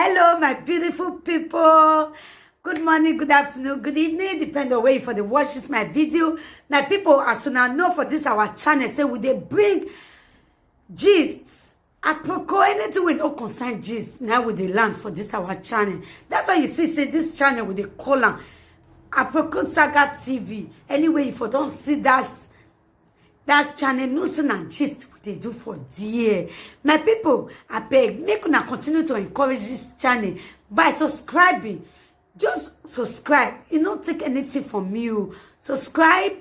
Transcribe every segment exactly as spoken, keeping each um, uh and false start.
Hello, my beautiful people. Good morning, good afternoon, good evening, depend on where you for the watch this my video. My people, as soon as know for this our channel, say we dey bring gist. Aproko, anything we don't concern gist, now we dey land for this our channel. That's why you see, say this channel we dey call am Aproko Saga T V. Anyway, if you don't see that that channel, no say na gist we dey do for there. My people, I beg, make una continue to encourage this channel by subscribing. Just subscribe. You no take anything from you. Subscribe,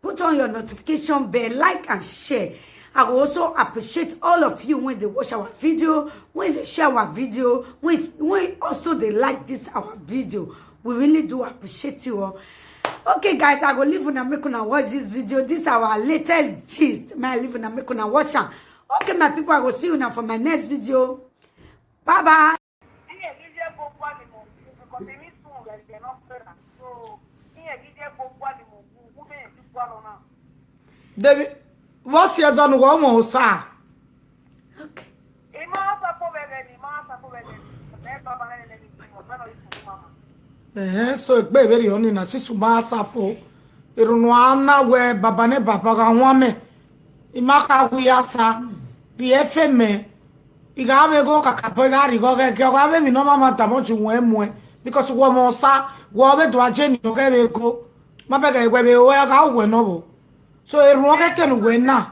put on your notification bell, like and share. I will also appreciate all of you when they watch our video, when they share our video, when, when also they like this our video. We really do appreciate you all. Okay, guys, I go leave una make una watch this video. This our latest gist. My leave una make una watch am. Okay, my people, I go see you now for my next video. Bye bye. Debi, what's your son? One more, sir. Okay. Eh, so egbe very oni na sisu ma safo. Irunu ana we baba ne baba ga wame. Imaka wi asa. Ri efe me. Iga ave go kakabo iga ri go ge ge ave mi no mama tamo ju we mu e. Because wo mo sa wo ave do aje ni o ge ve go. Ma be ge we ve o ya ga we no bo. So eru o ge ke nu we na.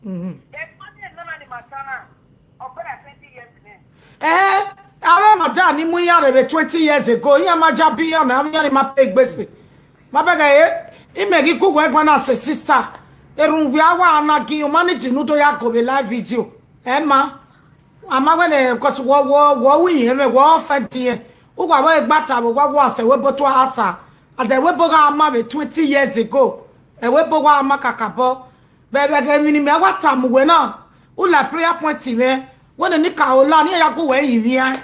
Mm-hmm. Eh, ave mada ni mu ya re ve twenty years ago. Ya ma ja bi ya na ya ni ma pe gbese. Ma be ge e. Ime gi ku we gba na se sister. Eru we awa na gi humanity nu do ya go ve live video. Eh ma. Ama we ne, 'cause wo wo wo wi yen me wo fe die. U gwa we gba ta wo gwa wo se we bo to asa. Ade we bo ga ama ve twenty years ago. E we bo wa ama kakabo. Be be ge ni me wa ta mu we na. U la prayer point me. We ne ni ka o la ni ya ku we yi mi a.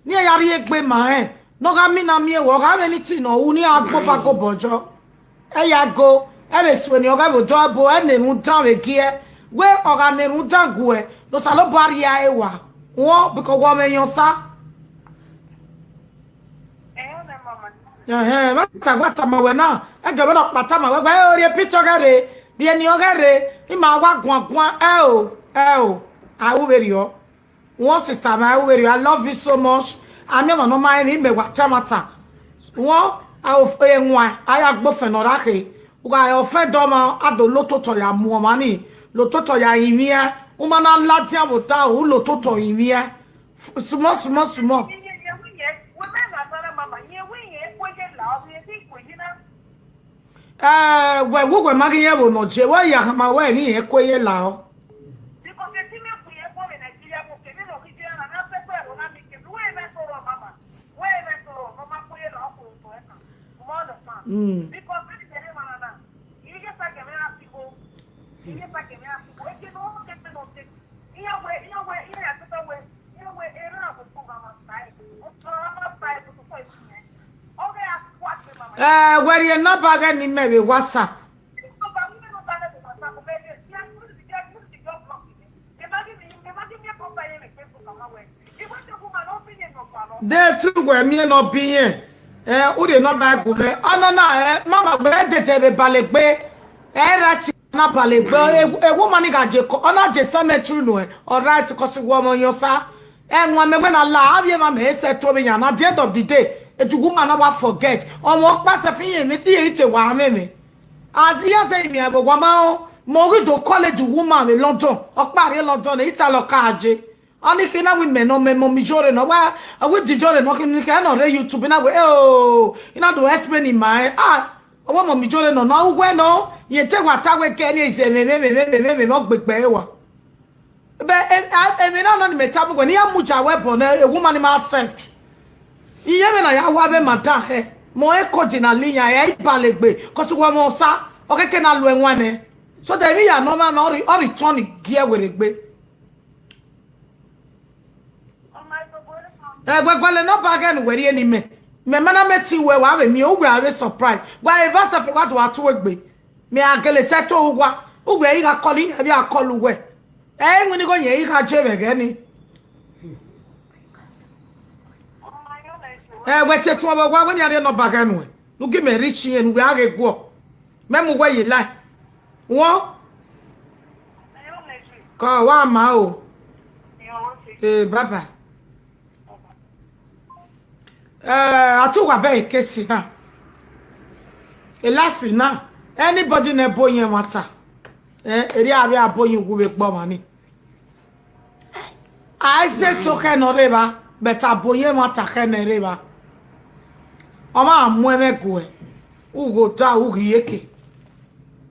Ni ya ri egbe ma e. No ga mi na mi e wo ga ve ni ti no u ni agbo ba go bojo. E ya go, e ve sue ni o ga vo do bo e ne run dan ve gi e. We o ga ne run dan gu e. No sa lo bo ari a e wa. Wo because wo me yan sa. Eh, ma ta gba ta ma we na. E ge we no pa ta ma we gba e o ri e picture ge re. Ri e ni o ge re. I ma wa gwan gwan e o. E o. A u ve ri o. One sister, my way, I love you so much. I'm never no mind him, but what time at one, I of a one, I have both and not a. Uga offend doma, I do loto to ya muamani, loto to ya imia, umana latia vota, u loto to imia. Small, small, small. Eh, we, we, we, magi ye wo no je, we ya ma we ni e kwe ye la o. Mm. Eh, where your number get ni me with WhatsApp? They too were me no be here. Eh, who they not buy good? Oh no no, eh, mama, where they tell me balegbe? Eh, right na balegbe. A woman ga je ko, ona je cemetery no. Eh, all right, 'cause woman yo sa. Eh, nwa me when Allah have you, mama, he said to me, and at the end of the day, a woman na wa forget. O mo pa se fi yin mi, ti e te wa me me. As he say me, I go wa ma o. Mo ri do college woman in London. O pa re London, e ta lo ka je. Ani kina wi me no me mo mi jore no wa. A wi di jore no kini ke no re YouTube na we. Oh, ina do explain in my. Ah, owo mo mi jore no no we no. Ye te wa ta we ke ni se me me me me me me me no gbegbe wa. Be emi na no ni me tabu gwe ni ya muja we bo na a woman ma self. Iye me na ya wa be mata he. Mo e ko di na linya e balegbe. 'Cause wo mo sa. O ke ke na lu enwa ne. So de mi ya no ma ma ori ori turn gear we regbe. Eh, gwe gwe le no ba ge nu we ri eni me. Me mana me ti we wa we mi o we a we surprise. Wa e va se fe wa do atu egbe. Me a gele se to wa. U we i ga call in, e bi a call we. Eh, ngwini go ye, ika jebe gani. Eh, we te tuwa wa, we ni are no baganu. Nu gi me rich ye, nu we age go. Me mu we ye lai. Wo? Ko wa ma o. Eh, baba. Eh, atu wa be kesi na. E life na. Anybody na boye mata. Eh, eri ave aboye gu we gbo mani. I say to ke no reba, but aboye mata ke ne reba. Oma amwe me gue. Ugo da ugi yeke.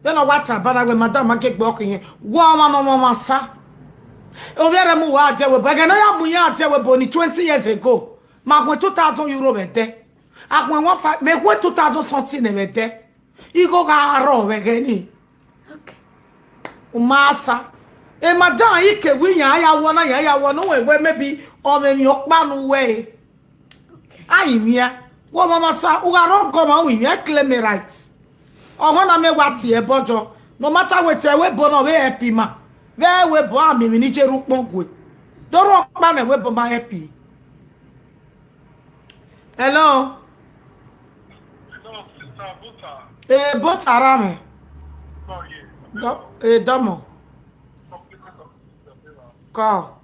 Then what about we madam ake gbo ke yen. Wa ma no ma sa. Obiara mu wa je we bo. Ege na ya mu ya je we bo ni twenty years ago. Ma kwe two thousand euro be de. Akwe one five, me kwe two thousand something be de. Igo ga ro we gani. Okay. Umasa. E madam ike wi ya ya wona ya ya wona we we maybe o me mi okpa nu we. Okay. Ai mia. Wo mama sa u ga ro go ma wi ya claim me right. Ogo na me wa ti e bojo. No matter wetin we bo no we happy ma. We we bo ami mi ni jeru pongwe. Doro pa na we bo ma happy. Hello. Hello, sister Buta. Eh, Buta Rame. Sorry. Do, eh, Domo. Complicated of sister Buta. Call.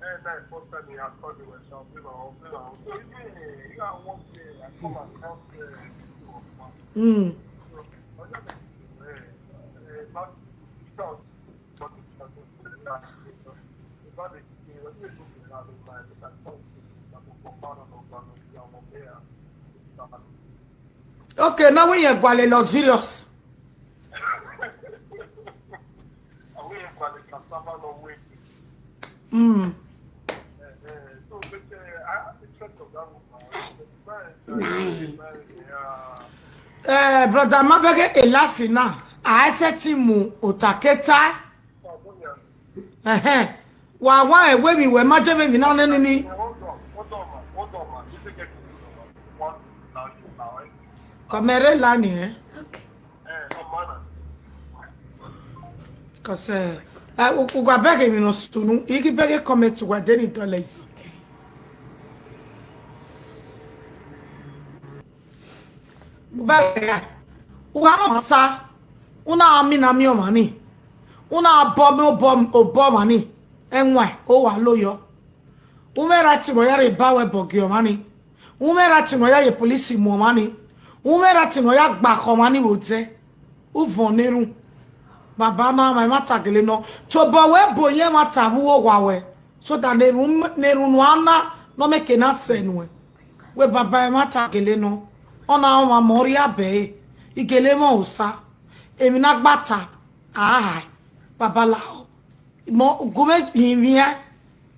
Eh, that is first time he has called you, so I'll be my own, be my own. So, you know, you are one day, I come across, uh, video of one. Mm. So, I just, uh, uh, not, because Okay, now we are quite luxurious. Mm. Eh, brother, ma bege elafi na. I said timu otaketa. Eh, eh. Wa wa e we mi we ma je me mi na ne ni. Komere la ni, eh. Okay. Cause, eh, eh, u, u ga bege mi no sunu. Iki bege comment wa deni dollars. Okay. Bege. U ga ma sa. Una ami na mi o mani. Una bo mi o bo, o bo mani. Enwe, o wa lo yo. Ume ra ti mo ya re ba we bo gi o mani. Ume ra ti mo ya ye police mo mani. Ume ra ti mo ya gba ko mani wo je. U von neru. Baba na ma ma tagele no. To bo we bo ye ma ta bu wo wa we. So that neru, neru no ana no me ke na se nu e. We baba e ma tagele no. Ona o ma mori abe. Igele mo usa. Emi na gbata. Ah, baba lao. Mo gume yimia.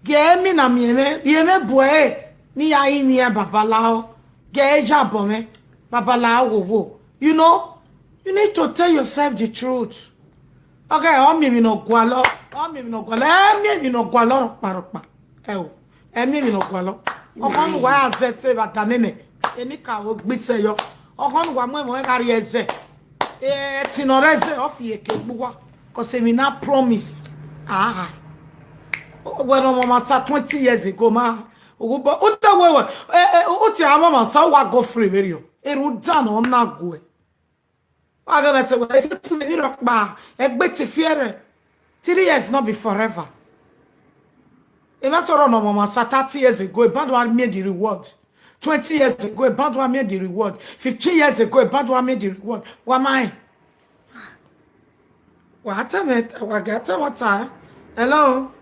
Ge mi na mi eme, mi eme boy. Mi ya yimia baba lao. Ge ja bo me. Baba lao wo wo. You know, you need to tell yourself the truth. Okay, o mi mi no gwalo. O mi mi no gwalo. E mi mi no gwalo ropa ropa. E o. E mi mi no gwalo. Okon wa ze se ba danene. Eni ka o gbise yo. Okon wa mo mo e ka ri eze. E ti no reze o fi eke gbuwa. Cause mi na promise. Ah. We no mama sa twenty years ago ma. Ugu bo uta we we. E e uti ama ma sa wa go free very yo. Eru dan o na go e. Wa ga se we se ti mi ro pa. Egbe ti fiere. Three years not be forever. If I saw no mama sa thirty years ago, a bad one made the reward. Twenty years ago, a bad one made the reward. Fifteen years ago, a bad one made the reward. What am I? What am I? What am I? Hello?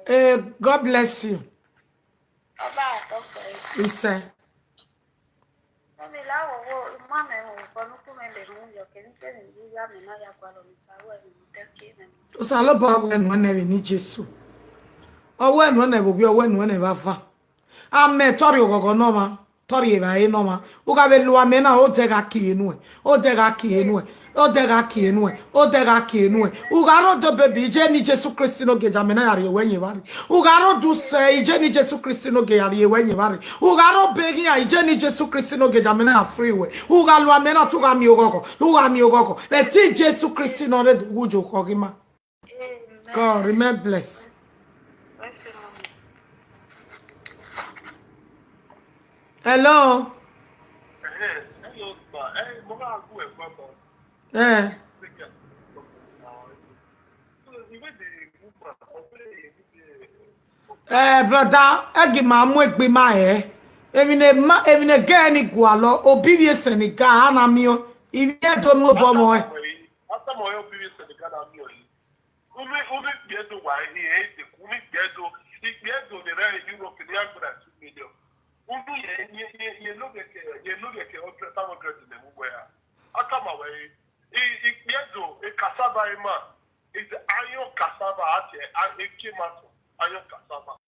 Eh, God bless you. Ọba àtọkọ ẹ. Iṣẹ́. Fúnmi láwòwò mọ́ mi ò kọnú kú mi lè mú yọ kí ní kí ní yíyá mi náà yá pa lọ́nà sáwọ́ ẹ̀ mú tẹ́ kí mi. Usa lo ba we no ne ni Jesu. Owe no ne bo bi owe no ne ba fa. Ame tori ogogo no ma. Tori e ba e no ma. U ga be lu ame na o de ga ki enu e. O de ga ki enu e. Odega kienue, odega kienue. Ugaro do baby, ije ni Jesu Kristi no geja mena yari ewe nye bari. Ugaro do se, ije ni Jesu Kristi no ge yari ewe nye bari. Ugaro begia, ije ni Jesu Kristi no geja mena ya free we. Ugalu amena tu ga mi ogogo, uga mi ogogo. Eti Jesu Kristi no re du gujo kogima. God, remain blessed. Hello. Eh. Eh, brother, egi ma mu egbe ma eh. Emi ne ma, emi ne ge ni gualo, obi bi ese ni ga ana mi o. Ibi e do mo bo mo eh. Unu, unu ikpe Edo wa ihe, eh, unu ikpe Edo, ikpe Edo ni re Europe ni agbara two million. Unu ye, ye, ye, ye no get, ye no get hundred, five hundred in the mobile. Akama we, i, ikpe Edo, e cassava e ma, is iron cassava, ati, a, e ke mato, iron cassava.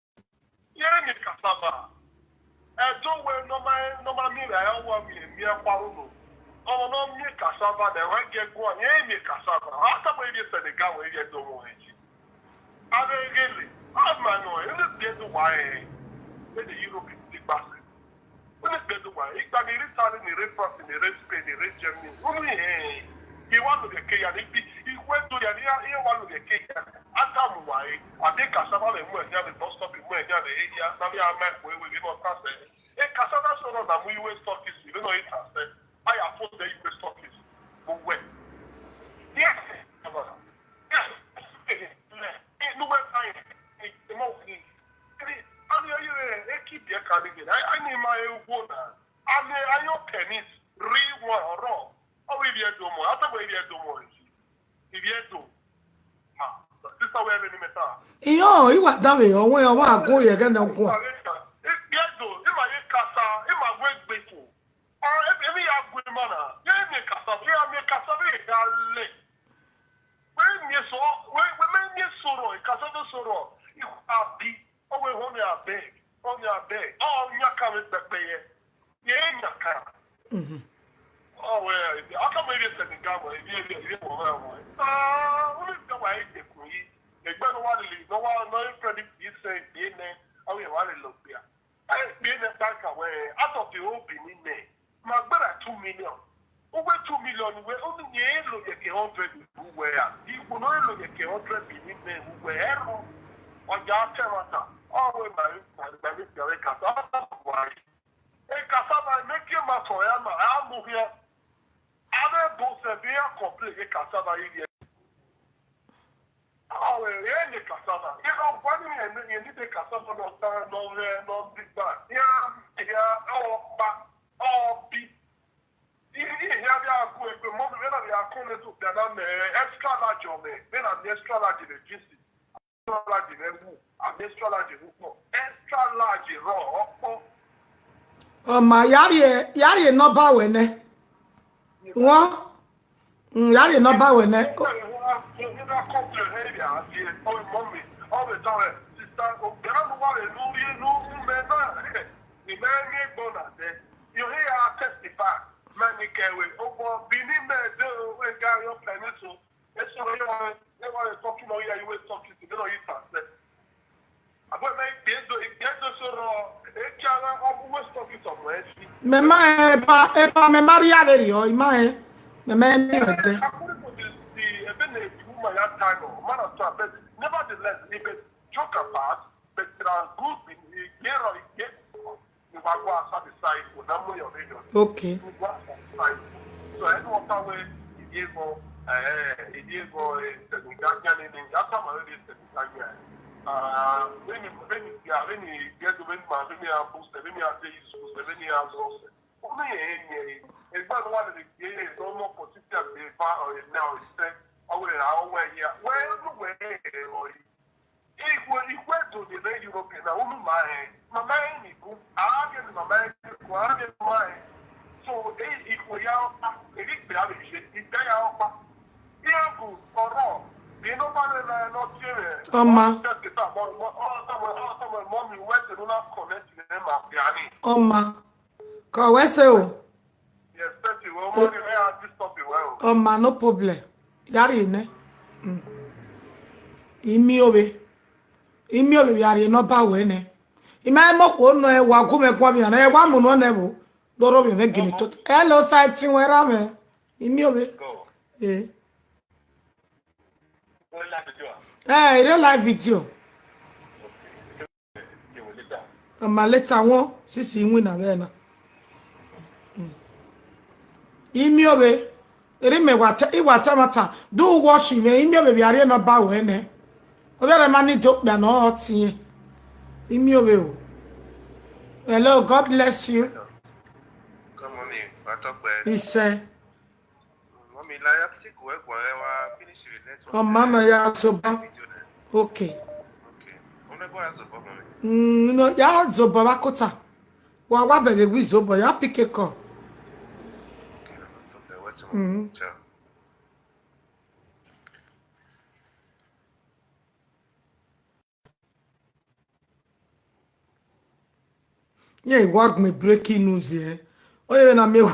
Ye mi cassava. Edo we normal, normal mi ra ya wa mi, mi akwaru no. Omo no mi cassava, na wa ge go, ye mi cassava. Ata we ye Senegal, we ye do mo eji. Are gele, ama no, e le de do wa e. E de Europe ti gba se. Unu ikpe Edo wa, igba ni re Italy, ni re France, ni re Spain, ni re Germany. Unu ye, i wa lo ke ya ni bi, i we do ya ni ya, i wa lo ke ya. Ata mu wa e, abi cassava le mu e ya le bus stop mu e ya le e ya, na bi a ma ko e we ni no ta se. E cassava so no na mu i we stock is, i no i ta se. I afford the i we stock is. Mo we. Yes. Yes. Eh, no we fine. Eh, mo ni. Ani ayo e ki bi e ka ni. Ani ma e wo na. Ani ayo penis. Ri wa ro. O wi bi e do mo. Ata we bi e do mo. Bi e do. Ma. Sister we ni meta. Iyo, iwa dawe, owe, owe ago ye gende nkwa. Bi e do. Ima ye kasa. Ima we gbe ko. Ah, emi, emi ya gwe mana. Ye mi cassava, ye mi cassava ye ya le. We mi so, we, we mi, mi soro, cassava soro. I abi. O we ho mi abeg. Ho mi abeg. O nya ka mi pepe ye. Ye nya ka. Mhm. O we, aka mi ye Senegal mo, ye, ye, ye mo wa mo. Ah, o mi ka wa ye ku yi. Egbe no wa le, no wa, no credit this thing, ye ne. O we wa le lo bia. Ai, bi ne ta ka we, out of the whole Benin ne, ma gbara two million. Ugwe two million we, o ni ye lo ye ke hundred we ya. I ko no lo ye ke hundred Benin ne we ero. O ja te mata. O we ma, ma, ma, ma, we ka ta, wa. E cassava, make ma so ya ma, a mu here. Ave bo se bi a complain, e cassava ye. Awe, ye ni cassava. Ye no, wani ye ni, ye ni de cassava no ta, no, eh, no big bag. Ya, ya, o pa, o bi. I, i, ya bi a ku e pe mo, me na bi a ku ne tu, ya na me, extra large o me, me na mi extra large de juicy. Extra large de wu, a bi extra large wu po. Extra large ro, o po. O ma, yari e, yari e no ba we ne. Won? Mm, yari no ba we ne. Mema e pa, e pa, mema ria de rio, ima e. Mema e ni ode. According to the, the, eh, the woman that time, oh, man of time, but nevertheless, if it joke apart, but there are good in the year of it, you might go outside the side, for that way of it. Okay. You go outside the side. So, I don't know how we, if you go, eh, if you go, eh, Senegal, and then that's how I really Senegal, yeah. Uh, when you, when you, yeah, when you get to when man, when you have boost, when you have this, when you have those, only, eh, eh, eh, it's not one of the, eh, eh, no more positive, eh, eh, now, it's, eh, oh, well, oh, well, yeah. Well, no, well, eh, eh, oh, eh. Igwe, igwe do the lady Europe na unu ma, eh, mama, eh, ni ku, ah, ni mama, eh, ni ku, ah, ni mama, eh. So, eh, igwe ya ọkpa, eh, igwe ya ọkpa, igwe ya ọkpa. Ihe bụ ọrọ, the number na, na, not here, eh. Ọma. Just the fact, but, but, oh, someone, oh, someone, mommy, went to not connect to them, ah, yeah, I mean. Ọma. Ka we se o. Yes, thank you. Well, mommy, may I ask this topic well? Oma, no problem. Yari ne. Mm. Imi obe. Imi obe yari no ba we ne. Ima mo ko no e wa ku me kwa mi na e wa mu no ne bo. Doro bi me gini to. Hello, site we ra me. Imi obe. Go. Eh. Go live video. Eh, real live video. Okay, we later. Ma later one, sisi inwe na be na. Mm. Imi obe. Eri me wata, i wata mata. Do watch me. Imi obe bi are no ba we ne. Obe re mani do pe no otiye. Imi obe o. Hello, God bless you. Come on, me. I talk bad. Ise. Mommy, like, I think we're going to finish the next one. Oma na ya zoba. Video then. Okay. Okay. I'm not going to ask about mommy. Mm, no, ya zoba bakota. Wa wa bere wi zoba ya pick a call. Okay, I'm not talking. What's the Mm. Ciao. Yeah, what me breaking news here. Oh, yeah, na me we.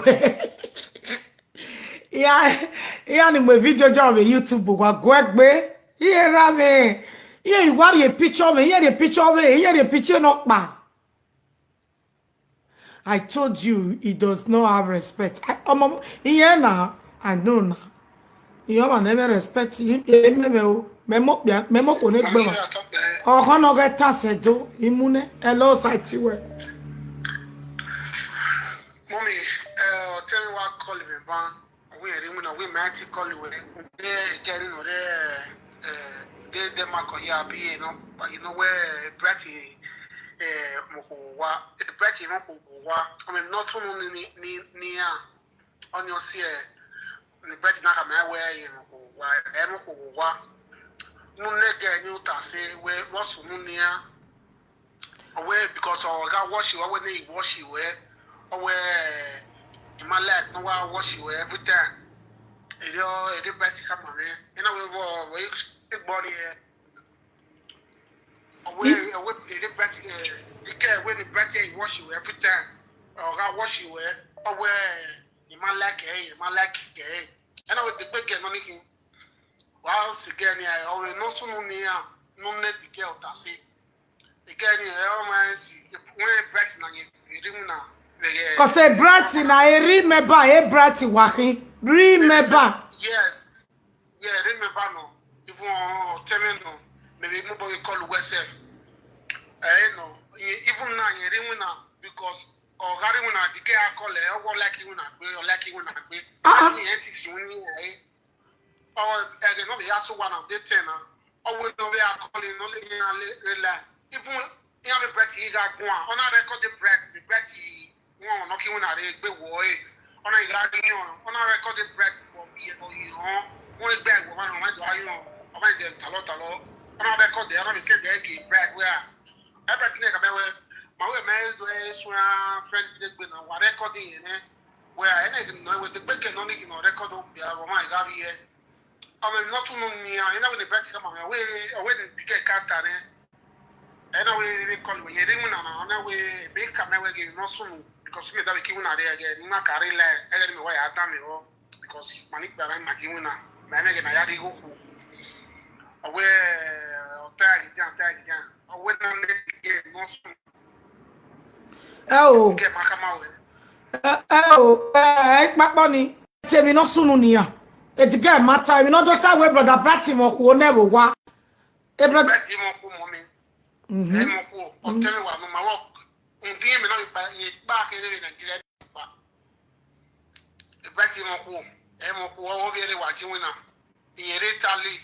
Yeah, yeah, ni me video job on YouTube wa gwegbe. Yeah, ra me. Yeah, what a picture me. Yeah, the picture me. Yeah, the picture not pa. I told you he does not have respect. I, um, um, yeah, na. I know na. You have never respect him. He never. Memo, memo, kone gbema. Oh, no get tasedo. Imune. Hello, site we. Mommy, uh, tell me what call me, man. We are in, we might call you. We are getting there. Uh, they, they mark on here, be, you know, but you know where Bratty, uh, Mokowa, Bratty Mokowa. I mean, not so many, ni, ni, uh, on your see, uh, the Bratty Naka, my way, you know, why, Mokowa. No, nigga, you ta say, where, what's Munia? Away because I got wash you, away, they wash you, eh? Away, in my life, no, I wash you, eh, every time. You know, it is better, come on, eh? You know, we were, we big body, eh? Away, away, it is better, eh? The girl, when the better, he wash you every time. I got wash you, eh? Away, in my life, eh? In my life, eh? And I was the big girl, no, Nicky. Once again, I always know someone near, no, net the girl, that's it. Again, I always see, when I break, now, you, you didn't know. Cause a brat na a remember, a brat wahi. Remember. Yes. Yeah, remember no. Even uh, tell me no. Maybe nobody call West. I know. Even now, you didn't know because or Gary when I declare I call it, or like you when I be, or like you when I be. Uh-uh. I think N T C when you are. Or I can only ask one of the ten. Or we know we are calling only in a rely. Even in a breath, he got one. On a record, the breath, the breath, he won, knocking when I be way. On a got you, on a record, the breath, for me, or you, on a bag, one of my you, on my talo, talo. On a record, the other said, the breath, where everything I can wear. My way, man, is the swear, friend, the good, and what record, eh? Where I didn't know with the big and only, you know, record, oh, yeah, my God, yeah. I mean, not too long near, you know, when the breath come away, away, the big cat, eh? And I will call me, you didn't know, and I will make a man again, not soon, because me that we came out there again, not carry land, I didn't know why I done it all, because money behind my team, man, again, I had to go. Away, or tag it down, tag it down. Away, not soon. Oh, Get my come out. Eh, eh, oh, eh, eh, my money. Tell me no sunu niya. It's girl matter. You know, don't tell where brother Bratty mo who never wa. Eh, brother. Breath, you won't come, mommy. Eh, Mm-hmm. mo ko, o tell me what, no, my work. Un di me na ba, ye ba ke de Nigeria ba. Breath, you won't come. Eh, mo ko, o very watching winner. In a Italy,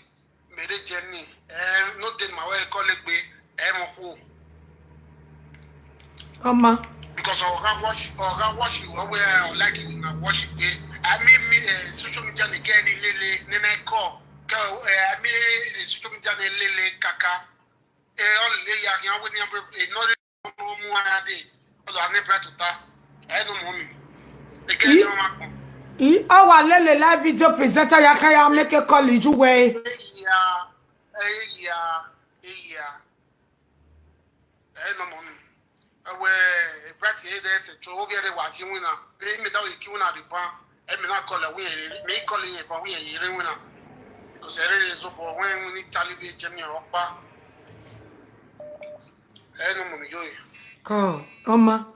made a journey. Eh, no, then my way call it be. Eh, mo ko. Oma. Because I got wash, I got wash you away, I like you, I wash it. I mean, me, uh, social media again, lele, then I call. Call, uh, I mean, uh, social media, lele, kaka. Eh, all the ya, ya, when you, eh, no, no, more, I did. Although I never to that. I don't know me. Again, Ye- you know, my I our lele live video presenter yakaya make a college way. Yeah, yeah, yeah. Eh, no, mommy. Away, Right here, there's a Jehovah, the watching winner. They made out a kill winner, the ban. I mean, I call it win, me call it a win, you win. Because I really so for when we need Taliban, Jimmy, Opa. I know, mommy, yo. Call, Oma.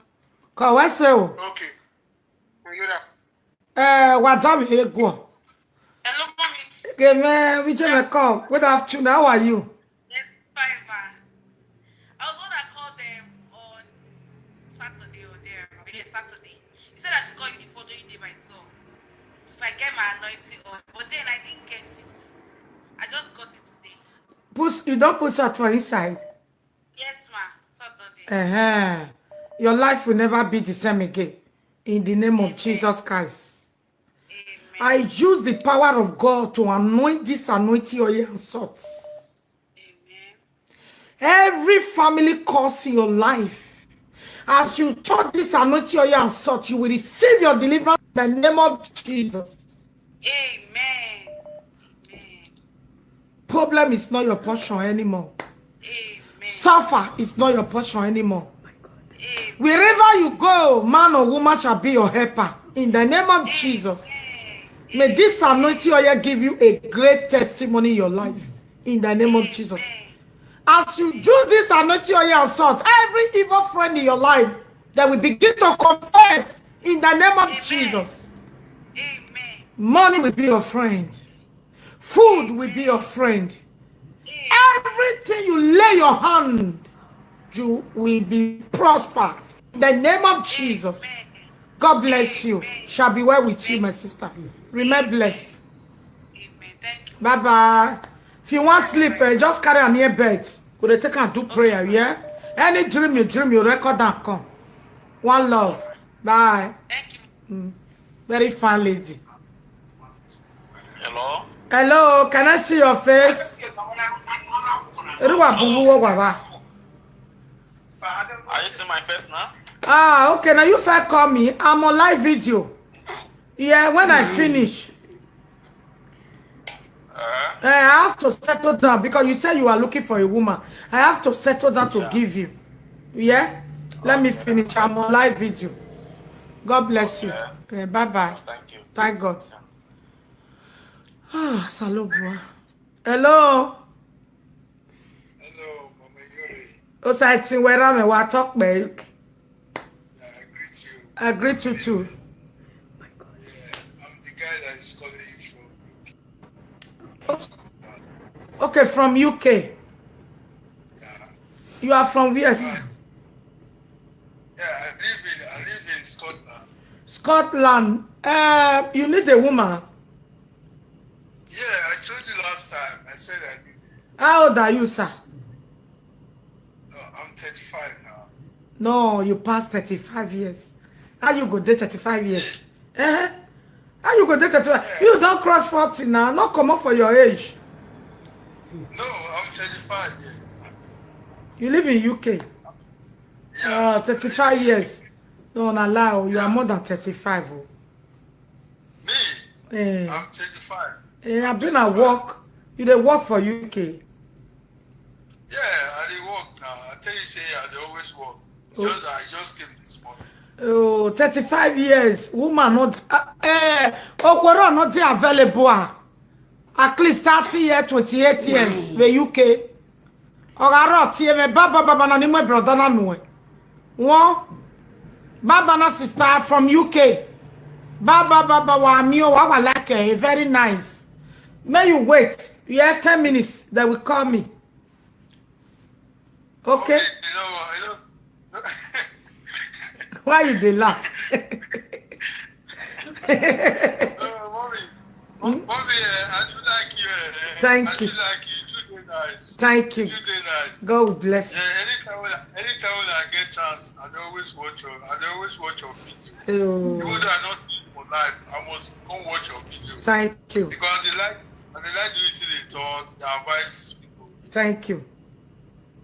Call, what's so? Okay. You're that. Eh, what's up, Ego? Hello, mommy. Okay, man, we just call. Good afternoon. How are you? Yes, fine, ma. I was one that called them on Saturday or there. Yeah, Saturday. You said I should call you the following day by twelve. If I get my anointing oil. But then I didn't get it. I just got it today. Push, you don't put salt for inside. Yes, ma. Saturday. Uh-huh. Your life will never be the same again. In the name of Amen. Jesus Christ. Amen. I use the power of God to anoint this anointing oil and salt. Amen. Every family curse in your life, as you touch this anointing oil and salt, you will receive your deliverance in the name of Jesus. Amen. Amen. Problem is not your portion anymore. Amen. Suffer is not your portion anymore. Amen. Wherever you go, man or woman shall be your helper. In the name of Jesus. May this anointing oil give you a great testimony in your life. In the name of Jesus. As you use this anointing oil and salt, every evil friend in your life, they will begin to confess in the name of Amen. Jesus. Amen. Money will be your friend. Food will be your friend. Everything you lay your hand, you will be prosper. In the name of Jesus. Amen. God bless you. Amen. Shall be well with you, my sister. Remain blessed. Amen. Thank you. Bye bye. If you want sleep, eh, just carry an earbud. Go dey take and do prayer, yeah? Any dream you dream, you record and come. One love. Bye. Thank you. Very fine lady. Hello? Hello, can I see your face? Ruwa bubu wo wa wa. Are you seeing my face now? Ah, okay, now you first call me. I'm on live video. Yeah, when I finish, Uh, eh, I have to settle down because you say you are looking for a woman. I have to settle down to give you. Yeah? Let me finish. I'm on live video. God bless you. Eh, bye bye. Thank you. Thank God. Ah, Salobua. Hello. Hello, Mama Yuri. O sa ti wera me wa talk back. Yeah, I greet you. I greet you too. Yeah, I'm the guy that is calling you from U K. Okay, from U K. Yeah. You are from where, sir? Yeah, I live in I live in Scotland. Scotland. Uh, you need a woman. Yeah, I told you last time. I said I need it. How old are you, sir? Uh, I'm thirty-five now. No, you passed thirty-five years. How you go date thirty-five years? Eh? How you go date thirty-five? You don't cross forty now. Not come up for your age. No, I'm thirty-five. Yeah. You live in U K. Yeah. Uh, thirty-five years. No, na lie. Oh. You are more than thirty-five. Oh. Me, Eh, I'm thirty-five. eh, I've been at work. You dey work for U K. Yeah, I dey work now. I tell you, say I dey always work. Just I just came this morning. Oh, thirty-five years. Woman not, uh, eh, Okwero not dey available. Ah. At least thirty years, twenty-eight years, the U K. Ogaro tie me baba baba na ni my brother na no. One baba na sister from U K. Baba baba wa mi o wa wa like, eh, very nice. May you wait. Yeah, ten minutes. They will call me. Okay. You know, you know, Why you dey laugh? no, mommy, mommy, eh, I do like you. Eh. Thank I you. do like you. You too dey nice. Thank you. You too dey nice. God will bless Yeah, you. anytime when I, anytime when I get chance, I dey always watch your, I dey always watch your video. Oh, Even though I not do it for life, I must come watch your video. thank you. Because they like, and they like the way you dey talk, they advise people. Thank you.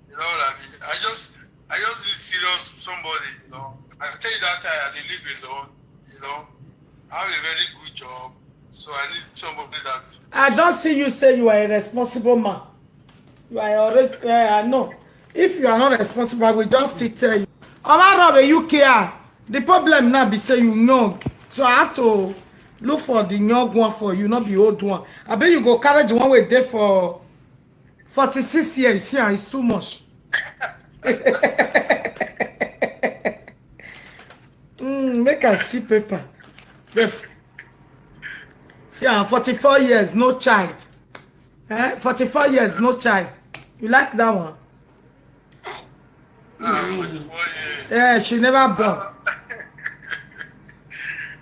You know what I mean? I just, I just need serious somebody. You know, I tell you that time I dey live alone. You know, I have a very good job, so I need somebody that. I don't see you say you are a responsible man. You are already, yeah, I know. If you are not responsible, I will just still tell you. Omaro be U K R. The problem now be say you young. So I have to look for the young one for you, not the old one. I bet you go carry the one wey dey for forty-six years. You see, ah, it's too much. Mm, make I see paper. The f- see, ah, forty-four years, no child. Eh? forty-four years, no child. You like that one? Ah, forty-four years. Yeah, she never born.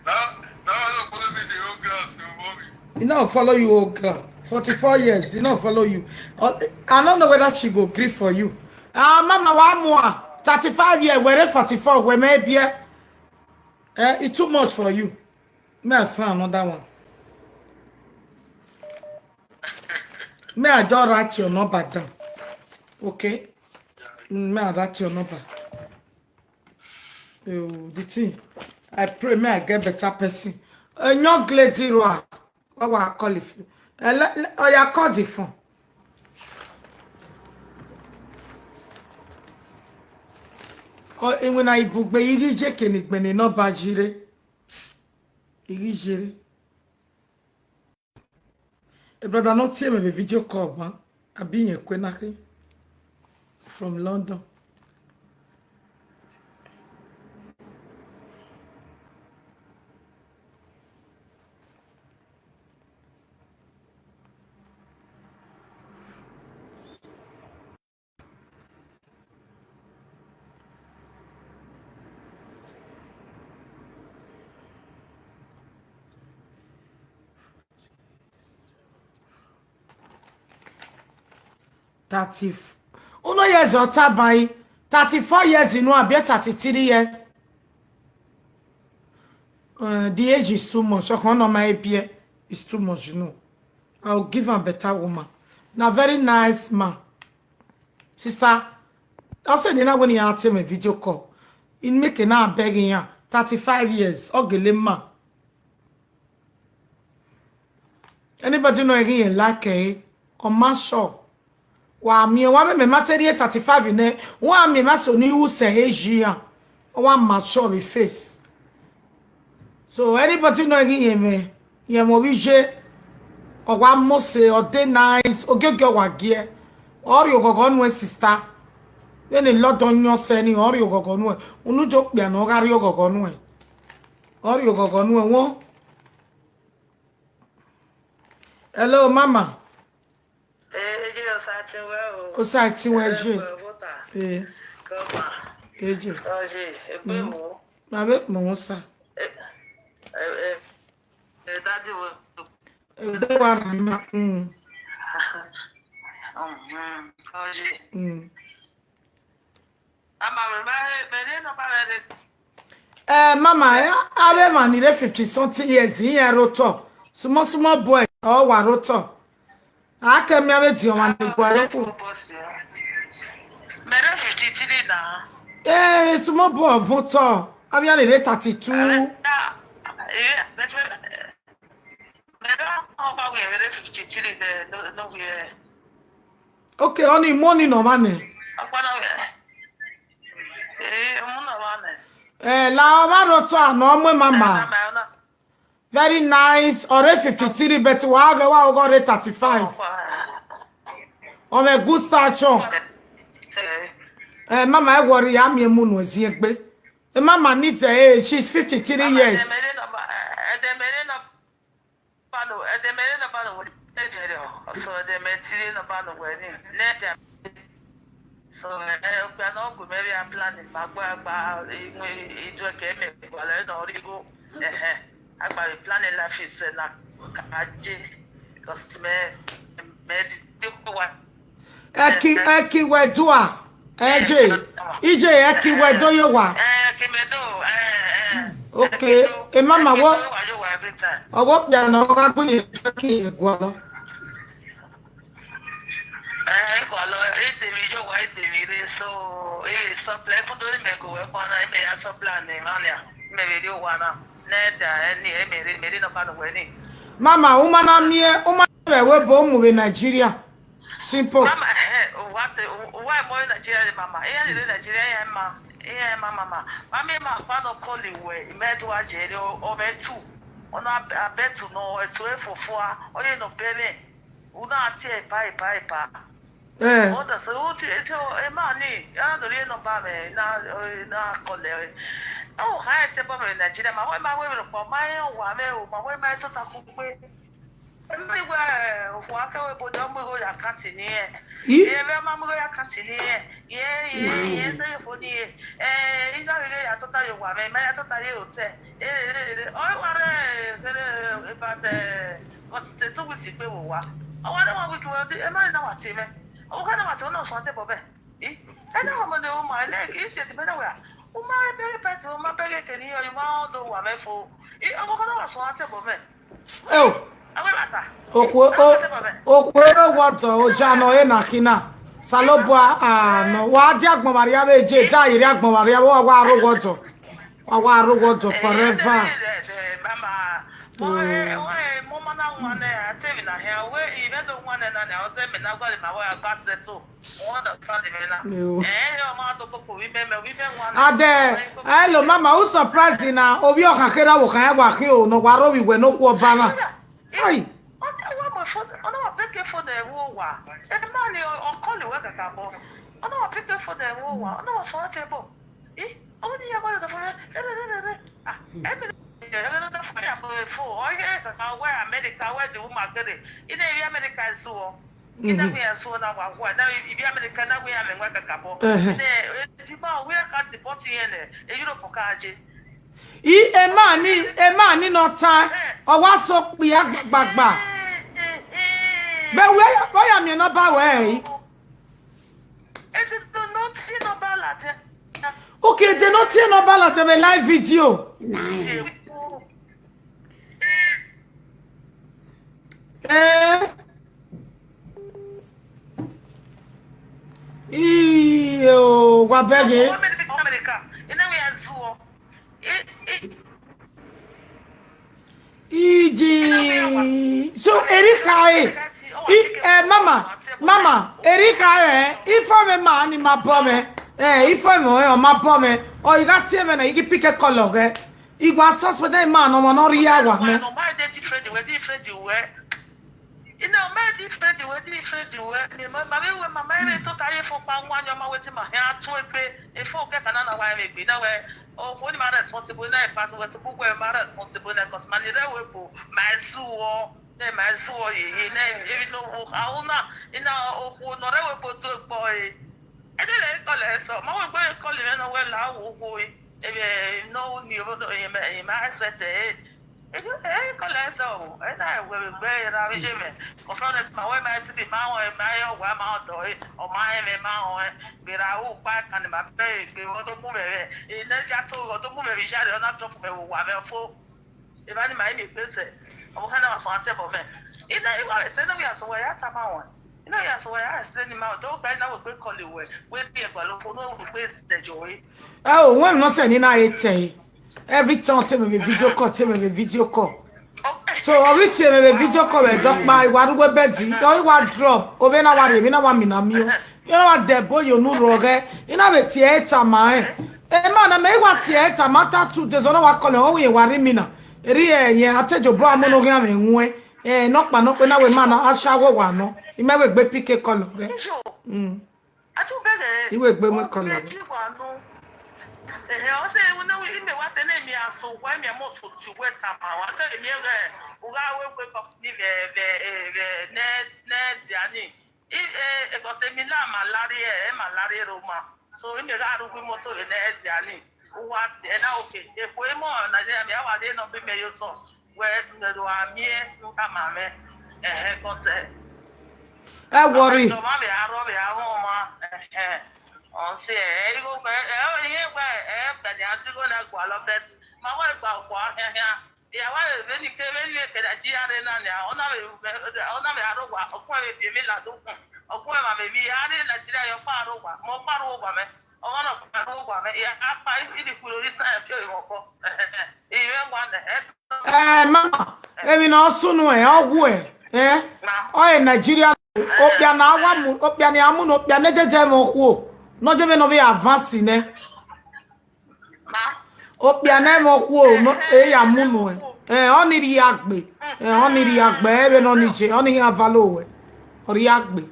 Now, now I don't follow me the whole class, you mommy. E no follow you, old girl. forty-four years, e no follow you. Uh, I don't know whether she go gree for you. Ah, mama, one more. thirty-five years, we're forty-four, we're maybe. Eh, it's too much for you. May I find another one? May I just write your number down? Okay. Mm, may I write your number? Oh, the thing. I pray may I get better person. A young lady, Roa. What will I call it? Eh, le- le- Oh, yeah, call the phone. Oh, and when I book, but you just can't ignore no bajire. Igijere. A brother not here with a video call, man. I been a kwenaki from London. Thirty. Uno years or tabai. Thirty-four years, you know, I be thirty-three years. Uh, the age is too much. I can't know my A P A. It's too much, you know. I'll give a better woman. Now, very nice man. Sister, I said, you know, when you ask him a video call, he make an begging ya. thirty-five years. Ogele man. Anybody know again like eh? Or man sure. Wa mi wa me material thirty-five in there. Wa me ma so ni u se eji ya. Wa mature with face. So anybody know again me? Ye mo wi je. Or wa mo se or dey nice. Or get get wa gear. Or you go go no sister. Then a lot on your sending or you go go no. Unu do pe no gari you go go no. Or you go go no. Hello, mama. Ee, eji ọsa tiwa o. O sa ti we je. Ẹgbẹ́ bọ́tà. Eh, Kọ́mà. eje. Ọjì. Ẹgbẹ́ mú. Ma be mo sa. Ẹ ẹ ẹ dájú wo. E do wa na ma. Mm. Ọjì. Mm. Ama mi ma mi ní nọ́mbà rẹ ni. Eh, mama, eh, abe man ni fifty something years in here roto. Small small boy. Oh, wa roto. Ake mi abe di o wa ni gwa lo ku. Mẹ̀rẹ́ fifty three náà. Eh, small boy voto. Abi a le thirty-two. Mẹ̀rẹ́ ọba wẹ̀ mẹ̀rẹ́ fifty three bẹ́ẹ̀ ló wẹ̀. Okay, only money no man. Ọgbọ́n náà wẹ̀. Ee, ọmọ náà wà mẹ́. Eh, la o ba roto ano mo mama. Very nice. Ore fifty-three, but wa ga wa go re thirty-five. O me gusta cho. Eh, mama, I worry, I'm a moon was here. Eh, mama needs a age. She's fifty-three years. Ẹ̀dẹ̀mẹ̀rẹ̀ náà bá lò, ẹ̀dẹ̀mẹ̀rẹ̀ náà bá lò wọ́n ní ẹ̀jẹ̀ rẹ̀ ọ̀. So ẹ̀dẹ̀mẹ̀rẹ̀ náà bá lò wọ́n ní ẹ̀jẹ̀. So ẹ̀ ọ̀gbìn náà gùn mẹ́rin a planning máa gbọ́ àgbà ìjọ kẹ́mẹ̀ ìgbàlẹ̀ náà rí bó. Ẹ̀hẹ̀. Àgbà planning life is ẹ̀ na kàájé. Because mẹ́ mẹ́ ti dé kó wa. Eki, eki we do a. Eje. Ije eki we do yo wa. Ẹ̀ kí mi dùn. Ẹ̀ ẹ̀. Okay. E mama wo. Wà yóò wà every time. Owo pia na o ga ku ye ki e gwa lo. Ẹ̀ kọ́ lọ ètè mi yóò wá ètè mi rẹ̀ so ẹ̀ sọ́pìlẹ̀ fún torí mi kò wẹ́ kọ́ náà ẹ̀ mi yà sọ́pìlẹ̀ ní ìmọ̀lẹ́à. Mi rẹ̀ yóò wà náà. Nẹ́ẹ̀tì ẹ̀ ní ẹ̀ mi rẹ̀ mi rẹ̀ náà bá lọ wẹ̀ ní. Mama, uma na mie, uma we we bo mu we Nigeria. Simple. Mama, eh, what, why more Nigeria, mama? Eh, you Nigeria, yeah, ma. Eh, ma, ma, ma. Mami, ma, pa no call you, eh, me do a jere, o, o, me too. Ona, a bet no, e to e fo fo a, o ye no pele. Una ati e pa, e pa, e pa. Eh. O da so, o ti, e ti, o, e ma ni, ya no ye no ba me, na, eh, na call e. O, ha, e te ba me Nigeria, ma, we, ma, we, ro, pa, ma, e, o, wa me, o, ma, we, ma, e to ta ku pe. Emi we, o, wa ke we bo do mo go ya kati ni e. I? Ye, we ma mo go ya kati ni e. Ye, ye, ye, se ye fo ni e. Eh, ina we ya to ta yo wa me, ma ya to ta ye o te. Eh, eh, eh, eh. O wa re, eh, eh, about, eh, what, eh, two weeks pe wo wa. O wa re one week wo di, e ma na wa ti me. O ka na wa ti o na so te bo be. I? E na wa mo de o ma le, i se ti me na wa. O ma e be pe ti o ma be ke ni o, o ma do wa me fo. I, o ka na wa so te bo me. Oh. Awe bata. Okwe, o, okwe no water, o ja no e na kina. Salobu a, ah, no. Wa di agbon Maria we je, ja iri agbon Maria, wa, wa ro water. Wa, wa ro water forever. Eh, eh, eh, eh, mama. Oe, oe, mo ma na nwa ne, a te mi na he, we, i be do nwa ne na ne, o se mi na gwa le ma wa ba se to. Understand me na? Yo. Eh, yo, ma to ko ko, we me, me, we me nwa ne. Ade, hello, mama, who surprised na? Ovi o kakera wo kan wa ki o, no wa ro wi we no ku oba na. Ai. Ona wa mo phone, ona wa pick phone e wo wa. E ma ni o call we kaka bo. Ona wa pick phone e wo wa. Ona wa so te bo. Eh, o ni ya ko da phone. Eh, eh, eh, eh. Ah, e me, eh, eh, eh, phone ya bo phone. O ye kaka we America, we di woman kere. Ina iri America so. Ina we so na wa wa. Na ibi America na we ya me nwa kaka bo. Eh, eh. Ne, e ti ma we ka ti bo ti ye ne. E Europe ka je. I, e ma ni, e ma ni no ta. O wa so pi a gbagba. Be we, o ya mi no ba we. E ti to no ti no ba la te. Okay, they no ti no ba la te, be live video. Nine. Eh. Iyo, wa bege. America. Ina we azuo. Iji. So, Erika, eh. I, eh, mama, mama, Erika, eh. Ifo me ma ni ma bo me. Eh, ifo me, eh, ma bo me. O, i ga tie me na, i gi pick call, eh. I gwa suspect that man, no, no, ri ya wa, no. No, my dey different, we different, we. You know, my different, we different, we. My, my, my, my, my, to ta ye fo pa nwa nyo ma we ti ma he a to egbe. E fo ke kana na wa egbe. Na we, o, mo ni ma responsible na e pa to we to bu we ma responsible na cause man re we bo. My su o, ne my su o ye, ye, ne, e no wo ka una. Ina o ko no re we bo to po e. E de le ko le so. Ma we gbe ko le no we la wo ko e. E be no ni o do e me, e ma expect e. E de e ko le so. E na we gbe ra we je me. Ko so le ma we ma si di ma o e ma yo wa ma o do e. O ma e me ma o e. Gbe ra u pa kan ma pe gbe o do mu me. E ne ja to o do mu me bi ja re o na to mu me wa me fo. Eba ni ma imi pese. Omo kana wa so ate bo me. Ina iwa se na we aso wa ya ta ma wa. Ina ya so wa ya se ni ma do gba ina we pe call we. We ti e gba lo ko no we pe se jo we. Oh, when no se ni na e te. Every time te me video call, te me video call. So every time me video call we jok pa iwa ru we bedi. Do iwa drop. O be na wa re mi na wa mi na mi o. You know what the boy you know roge. You know we ti e ta ma e. E ma na me wa ti e ta ma ta two days ona wa call o we wa re mi na. Eri e ye atejo bo amono ge ame nwe. Eh, no pa no pe na we ma na ashawo wa no. Ime we gbe pick call ge. Ijo. Mm. Atu bere. Iwe gbe mo call. Ti wa no. Eh, o se we na we ime wa te na mi aso wa mi amo so ti we ta ma wa te mi re. U ga we we ko ni ve ve ve ne ne diani. I, eh, e go se mi la malari e, e malari Roma. So, i me ga ru gbe moto e ne e diani. U wa ti e na okay. E ko e mo Nigeria mi awa de no bi me yo so. We me do a mi e nka ma me. Eh, eh, ko se. E worry. No ma be aro be aro ma. Eh, eh. On se e go be e o ye gbe e be ni ati go na gwa lo bet. Ma we gba kwa he he. Ìyàwó rẹ̀ bẹ́ẹ̀ ni ké bẹ́ẹ̀ ni èkè Nàìjíríà rẹ̀ náà ni àwọn náà rẹ̀ àwọn náà rẹ̀ àrò wà ọkùn rẹ̀ bìí mi làdókùn ọkùn rẹ̀ màmí mi yà á rí Nàìjíríà yọ pààrọ̀ wà mọ pààrọ̀ wà mẹ́ ọmọ náà pààrọ̀ wà mẹ́ ìyá apá ìdí kúrò ní sáyẹn fi òyìnbó kọ ìwé wà nẹ̀ ẹ́. Eh, mama, emi na osunu e, ogu e, eh? Ọ e Nigeria, opia na awa mu, opia ni amu, opia ne jeje mo ku. No je me no be advance ne. Okpia na mo ku o, no, e ya mu no e. Eh, oni ri agbe. Eh, oni ri agbe, e be no ni je, oni ya valo we. Ori agbe.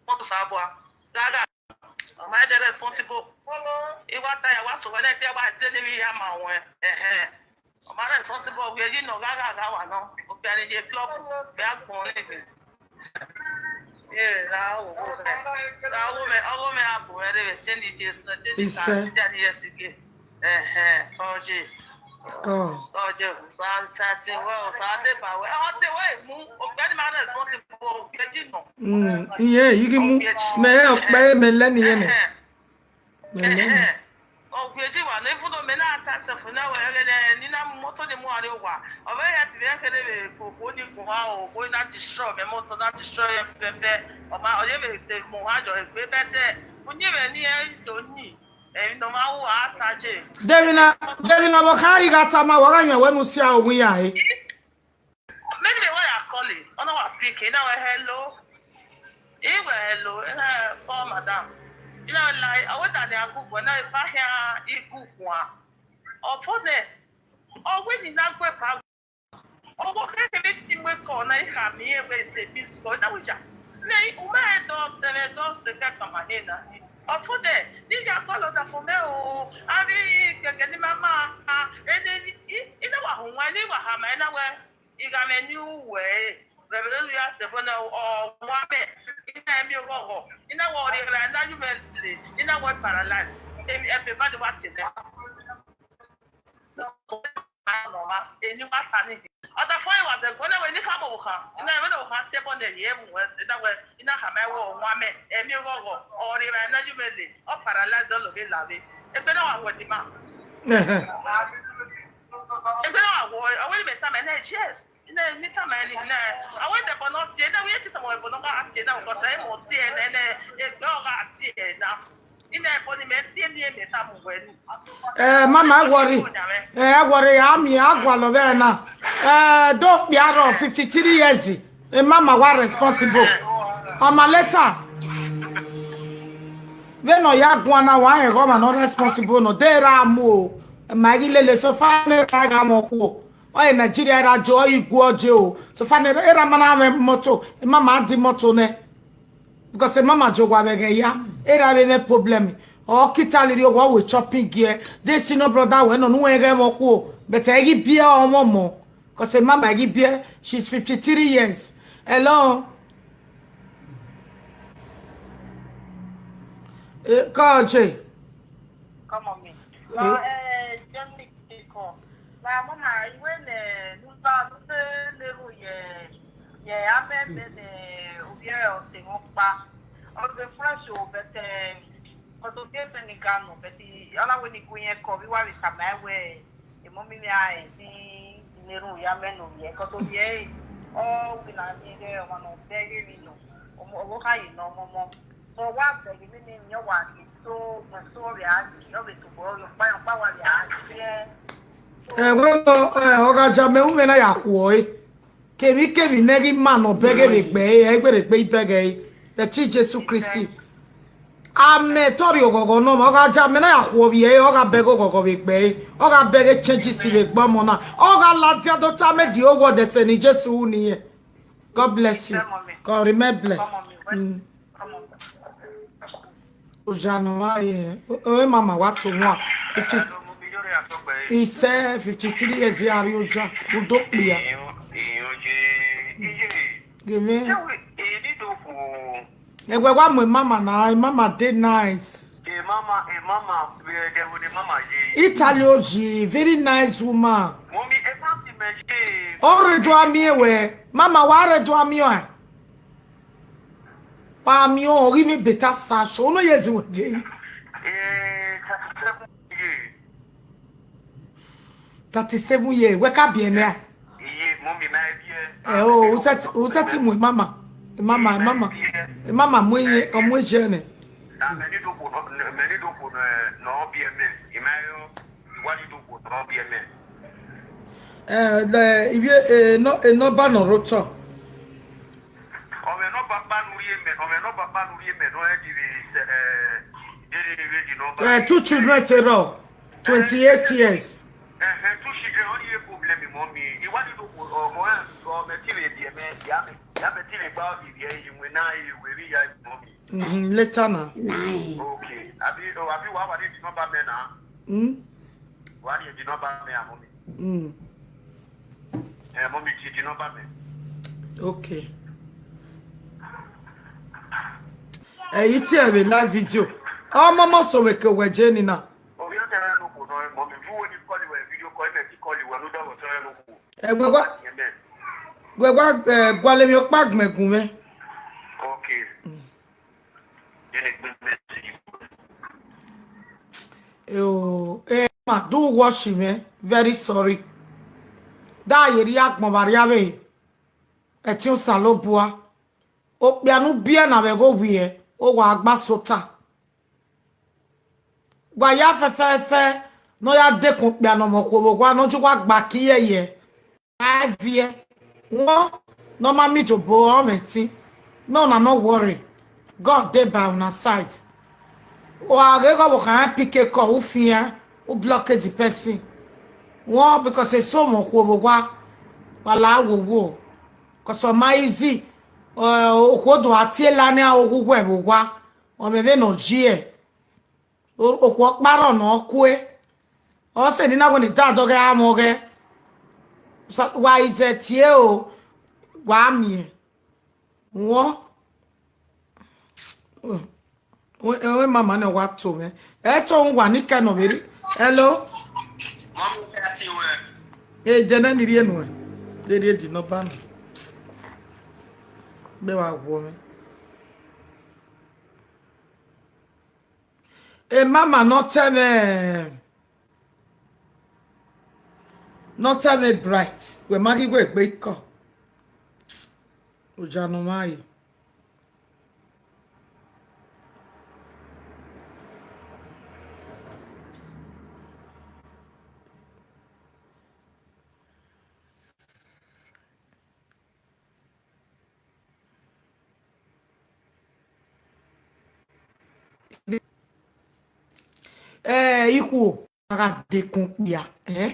What is Abua? Gaga. Am I the responsible? Iwa ta ya wa so when I say wa stay ni ya ma won. Eh eh. Am I responsible? We you know gaga ga wa no. Okpia ni je club. Be a kon ni. Eh, la wo. La wo me, awo me abu ere we change this, change this. Yes again. Eh eh. Oje. Oh. Oje. Sa sa ti we, sa de ba we. O te we mu. Okpia ni ma responsible. Okpia ji no. Mm, iye, igi mu. Me okpe me le ni ye ne. Me le ni. Okpia ji wa no even though me na ta se fu na we re ni na moto ni mu are wa. O be ya ti be ke de be ko ko ni ko wa o ko na destroy me moto na destroy me pe pe. O ma o ye me te mo ha jo e pe pe te. Unyi me ni e do ni. E no ma wo ata je. Devina, Devina, wa ka iga ta ma wa ga nyo we mu si a o ya e. Maybe they were calling. Ona wa pick. Ina we hello. Iwe hello. Ina call madam. Ina like I went down there Google. Ina pa here Google. Opo ne. O we ni na gbe pa. O wo ke ke ni ti we call na ka mi e we se miss call. Na we ja. Ne u me do te me do se ka ka ma he na. Opo ne. Ni ya call da for me o. Ari ke ke ni mama. Ene ni ina wa hu wa ni wa ha ma ina we. Iga me ni uwe. Bebele lu ya se bona o wa me. Ina mi ogogo. Ina wo ri ra na ju me le. Ina wo paralyze. Emi e pe ba de wa ti ne. No ma. Eni wa ta ni. Ata fo wa de gona we ni ka mo ka. Ina me no ka se bona ye mu we. Ina we ina ka me wo wa me. Emi ogogo. O ri ra na ju me le. O paralyze lo be la be. E pe na wa wo di ma. Ehe. Ebe na wo, awe ni meta me na yes. Ina ni ta me ni na. Awe de bono tie na we ti ta mo bono ka tie na ko sa mo tie na na e go ka tie na. Ina e boni me tie ni e meta mo we ni. Eh, mama, I worry. Eh, I worry. Ami agwa lo be na. Eh, do piaro fifty-three years. Eh, mama wa responsible. Ama later. Ve no ya gwa na wa e go ma no responsible no. De ra mu o. Ma gi lele so fa ne ra ga mo ku. O e Nigeria ra jo igwo je o. So fa ne ra ma na me moto. E mama di moto ne. Because e mama jo gwa be ge ya. E ra be ne problem. O kita liri o wa we shopping gear. They see no brother we no nu e ge mo ku o. But e gi bia o mo mo. Because e mama e gi bia. She's fifty-three years. Hello. Eh, call J. Come on, me. La, eh, Johnny Kiko. La, mama, iwe ne, nusa, nuse, neru, ye, ye, ame, me, ne, ubie, o, te, mo, pa. O, the fresh, o, but, eh, o, to, ke, pe, ni, gano, but, ala, we, ni, kunye, ko, bi, wa, bi, sa, ma, we, e, mo, mi, mi, a, e, ni, neru, ya, me, no, ye, ko, to, ye, o, we, na, mi, ge, o, ma, no, be, ge, mi, no, o, mo, o, ka, ye, no, mo, mo. So, wa, be, ge, mi, mi, mi, wa, ni, so, mo, so, ya, ni, yo, be, to, bo, yo, pa, yo, pa, wa, ya, ye. Eh, well, eh, Oga Jame, ume na ya kuo, eh. Kemi, kemi, negi man, no, bege, be, gbe, eh, gbe, gbe, bege, eh. The T Jesus Christ. Ame, tori, ogogo, no, ma, Oga Jame, na ya kuo, vi, eh, Oga, bege, ogogo, be, gbe, eh. Oga, bege, change, si, be, gba, mo, na. Oga, la, dia, do, ta, me, di, owo, de, se, ni, Jesus, ni, eh. God bless you. God remain blessed. Mm. Ojanu wa ye. O, o, e mama wa to wa. Fifty. He said fifty-three years ya ri oja. Udo pia. Give me. Egwe wa mo mama na, e mama dey nice. E mama, e mama, e de wo ni mama ye. Italy oji, very nice woman. Mommy, e ma ti me ye. O re do ami ewe. Mama wa re do ami o. Wa mi o, give me better star show. No yes we dey. Eh, thirty-seven ye. Thirty-seven years. We ka bi ene. Iye, mommy, my dear. Eh, o, u set, u set mu mama. E mama, e mama. E mama mu ye, o mu je ne. Na me ni do ko no, me ni do ko no, no bi eme. E ma yo, wa ni do ko no bi eme. Eh, le, ibi, eh, no, eh, no ba no roto. O me no ba ba nu ri eme, o me no ba ba nu ri eme, no e di, eh, They, they, they, the number. Uh, two children, Tero, twenty-eight years. Uh, two children, only a problem, mommy. You want to know, uh, more, uh, me, till they, me, yeah, me, yeah, me, till they, about the, yeah, you will now, you will be, yeah, mommy. Mm-hmm. Later now. Nine. Okay. Have you, oh, have you, what, what is the number, man, now? Hmm? What is the number, man, mommy? Mm. Eh, mommy, the, the number, man. Okay. Èyí tí ẹ rí live video. Ọmọ mọ sọ weke weje ni na. Oh, you tell her no go, no, mommy. You want to call you a video call, you call you, no, that was tell her no go. Ẹ gbẹgbẹ Yeah, man. gbẹgbẹ ẹ gbọlẹ mi ó pàgbẹ̀gùn mi. Okay. Then a good message. Oh, eh, ma, do watch me. Very sorry. Da yeri agbon bari ave. Eti o salo bua. O pianu bia na ve go wie. O wa agba sota. Wa ya fe fe fe. No ya de kun pianu mo ko wa no ju wa gba kiye ye. Five year. Won no ma mi to bo o meti. No, na no worry. God dey by una side. O age go wo kan pick a call, who fear, who block the person. Won because it's so mo ko wo wa. Wala wo wo. Cause o ma easy. O ko do ati la ni a wo wo wa. O me ve no jie. Okwu ọkpara na ọkụ e. Ọ sị na ịnagwọ na ide adọghị amụghị. Wa ize tie o. Wa mie. Nwụọ. Onwe mama na wa to me. Eto ngwa ni ke no beri. Hello. Mommy, say that you were. E de na ni rie nu. De rie di no ba no. Be wa gwo me. E mama no tell me. No tell me bright. We magi we gbe ko. O ja no mai. Eh, ikwu aga dekun kpia, eh?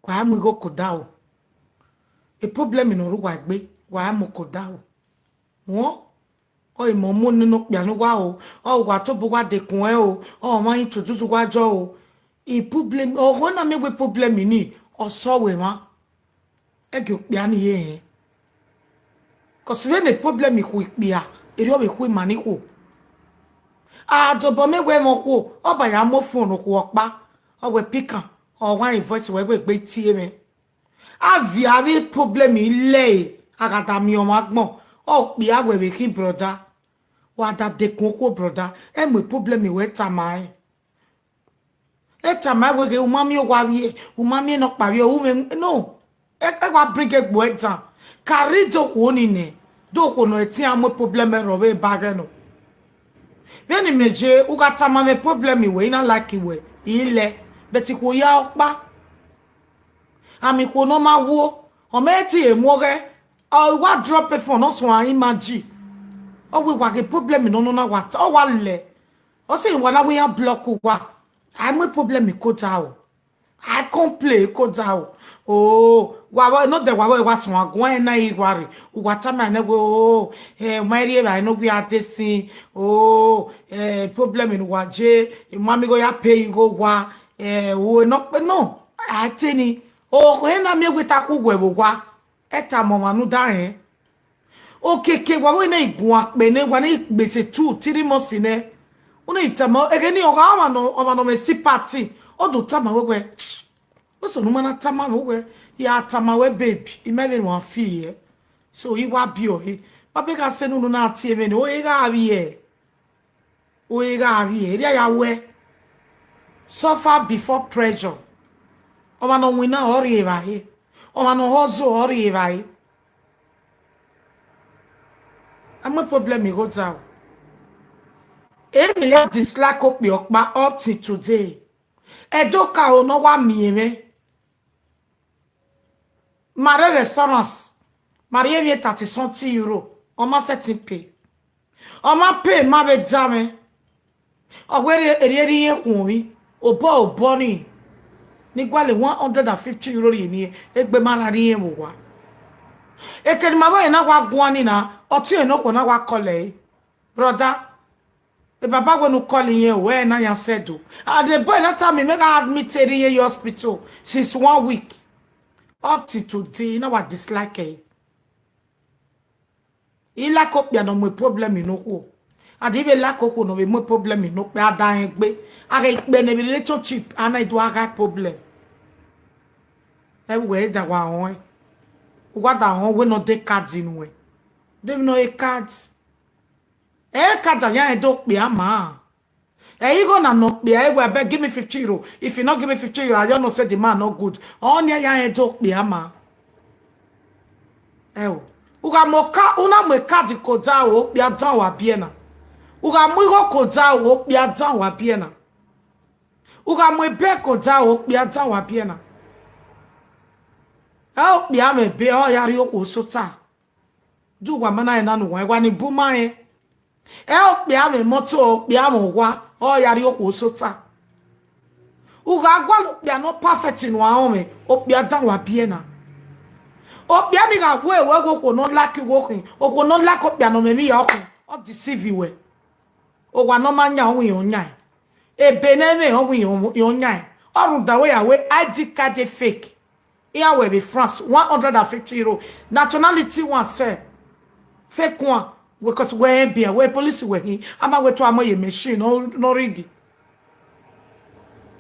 Kwa mu go kodao. E problem no ru wa gbe, wa mu kodao. Won o imo mo ninu kpia nu wa o. O wa to bo wa dekun e o. O ma introduce wa jo o. E problem o go na me we problem ni o so we ma. Ege okpia ni ye. Cause when a problem ikwu ikpia, eri obe ikwu mani ikwu. A dobo me we mo kwu, oba ya mo phone kwu okpa. O we pick am, o wa invoice we we gbe tie me. A vi a vi problem ile, agada mi o ma gbon. O kpia we we ki brother. Wa da dekun kwu brother. E mo problem we ta mai. Eta ma we ge umami o wa wie, umami no pa wie, ume no. E e wa bring e gbo eta. Carry do ko ni ne. Do ko no eti amo problem ro we ba ge no. Veni meje u ga ta ma me problem we na like we. Ile. Beti ko ya opa. Ami ko no ma wo. O me ti e mo ge. O wa drop e phone no so an imagine. O we wa ge problem no no na wa. O wa le. O se wa la we ya block wa. I mo problem ko ta o. I can't play ko ta o. Oh, wa wa no de wa wa wa so agun e na i wa re. U wa ta ma ne go. Oh, eh, my re ba no we are this. Oh, eh, problem in wa je. Mami go ya pay go wa. Eh, o no no. A te ni. O ko e na mi we ta ku we wo wa. Eta mo manu da e. Okeke wa we na igun ape ne wa na igbese two three months ne. Una itama ege ni oga wa no wa no me si party. O do tama we we. O so no mana tama we we. Ya tama we baby. I me be wan fi e. So i wa bi o he. Ba be ga se no no na ti e me no e ga bi e. O e ga bi e. Ri ya we. Suffer before pressure. O ma no win na o ri e ba he. O ma no hustle o ri e ba he. Amo problem mi go down. E me ya dislike opi okpa up till today. Edoka o no wa mi eme. Mare restaurants. Mare eme thirty something euro. O ma setting pay. O ma pay ma be dame. Ogwere erieri ihe kwuomi. Obo obo ni. Ni gwale one hundred and fifty euro ri ni. Egbe mara ri ewo wa. Ekeni ma bo na wa gwani na. Oti eno ko na wa kole. Brother. E baba we no call yen we na ya sedo. And the boy na tell me make I admit eri yen hospital since one week. Up to today, na wa dislike e. I like okpia no mo problem no ko. And if you like okwo no mo problem no pe ada en gbe. Aga ipe ne relationship and I do aga problem. E we da wa on. Wa da on we no de card in we. Dem no e card. E card ya e do pe ama. E you go na no pe e we abeg give me fifty euro. If you not give me fifty euro, I don't know say the man no good. On ya ya e do pe ama. E o. Uga mo ka una mo e card ko da o pe adan wa biena. Uga mo go ko da o pe adan wa biena. Uga mo e be ko da o pe adan wa biena. E o pe ame be o ya ri o sota. Du wa mana e na nu wa e wa ni bu ma e. E o pe ame moto o pe ame wa o ya ri o sota. Uga gwa lo pe no perfect nu a o me o pe adan wa biena. O pe mi ga we we go ko no like wo kin. O ko no like o pe no me mi ya o kin. O deceive we. O wa no ma nya o wi o nya. E be ne me o wi o nya. O ru da we ya we I D card e fake. Here we be France, one hundred and fifty euro. Nationality one sell. Fake one. Because we be we police we he. Ama we to amo ye machine no no rigi.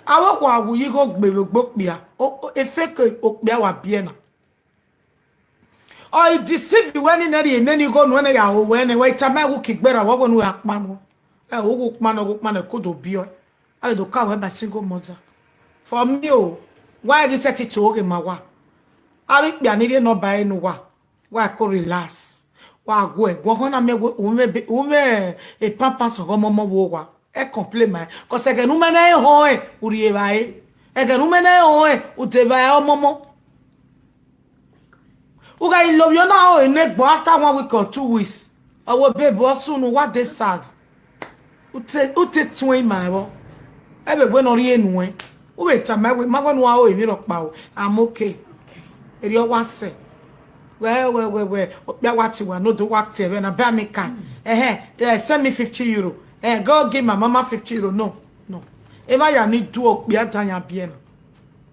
Awo kwa wu yi go gbe gbo pia. O o- e fake o pia wa biena. O I deceive we ni neri e neni go no ne ya o we ne we tama wu kigbera wo go no ya pamo. E o wu pano wu pano kudo bio. I do ka we ba single mother. For me o, why you set it to oge ma wa? I will be an idiot not by no wa. Why I could relax? Why go e go hona me we ume be ume e pampas go momo wo wa. E complain my. Cause again ume na e ho e uri e ba e. Again ume na e ho e u de ba e o momo. Uga I love you now in next but after one week or two weeks. I will be boss soon what they sad. Ute ute tun ma wo. Ebe we no ri enu e. U be ta ma we ma we no o emi ro pa o. I'm okay. Eri o wa se. We we we we. O pia wa ti wa no do wa te we na ba mi ka. Eh eh. Eh, send me fifty euro. Eh, go give my mama fifty euro. No. No. E ma ya ni du o pia dan ya bi e na.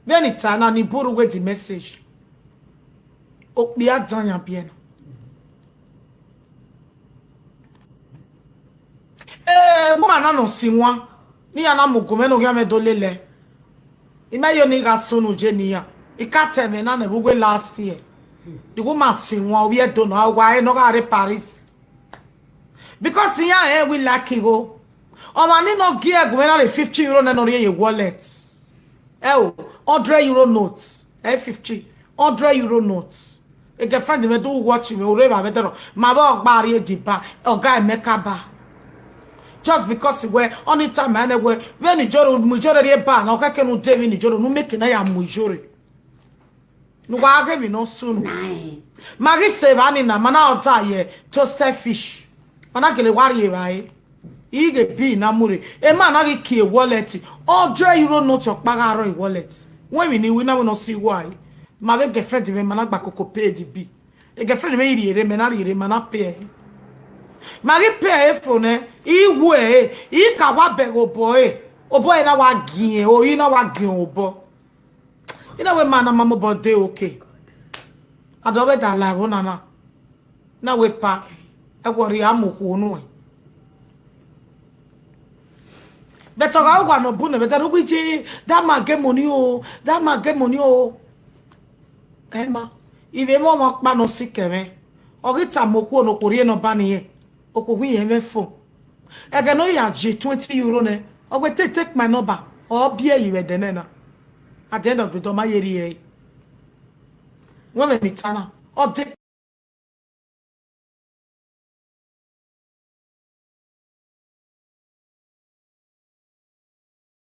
Then it na ni buru we the message. O pia dan ya bi e na. Eh, mo ma na no si wa. Ni ya na mo go me no ya me do lele. I me yo ni ga sunu je ni ya. I ka te me na ne bugwe last year. The woman si wa we do no wa e no ga re Paris. Because ya e we lucky go. O ma ni no gi e go na fifty euro na no re ye wallet. E o, hundred euro notes. E fifty, hundred euro notes. A girlfriend me do watch me ore ba bedero. Ma ba ogba re di ba, oga e make ba. Just because we only time I we when ni joro mu joro re ba na o ka ke nu de mi ni joro nu make na ya mu joro. Nu wa ge mi no sunu. Nine. Magi se ba ni na mana ota ye toasted fish. Mana gele wari e ba e. I ge bi na mure. E ma na gi ki e wallet. Hundred euro note okpaga ro e wallet. When we ni we na we no si why. Ma we girlfriend me mana gba koko pay di bi. E girlfriend me iri ere me na iri ere mana pay e. Magi pay e for ne. I we e. I ka wa be go boy. O boy na wa gin e. O i na wa gin o boy. You know we man and mama but they okay. I don't wait that life one na. Na we pa. E worry am o no. But I go no bune but that we ji that man get money o. That man get money o. Emma, if e mo mo pa no sick me. O gi ta mo ku no ko ri no ba ni e. O ko wi e me fo. Ege no ya je twenty euro ne. O we take take my number. O bi e iwe de na. At the end of the day, my area. When we meet Anna, o de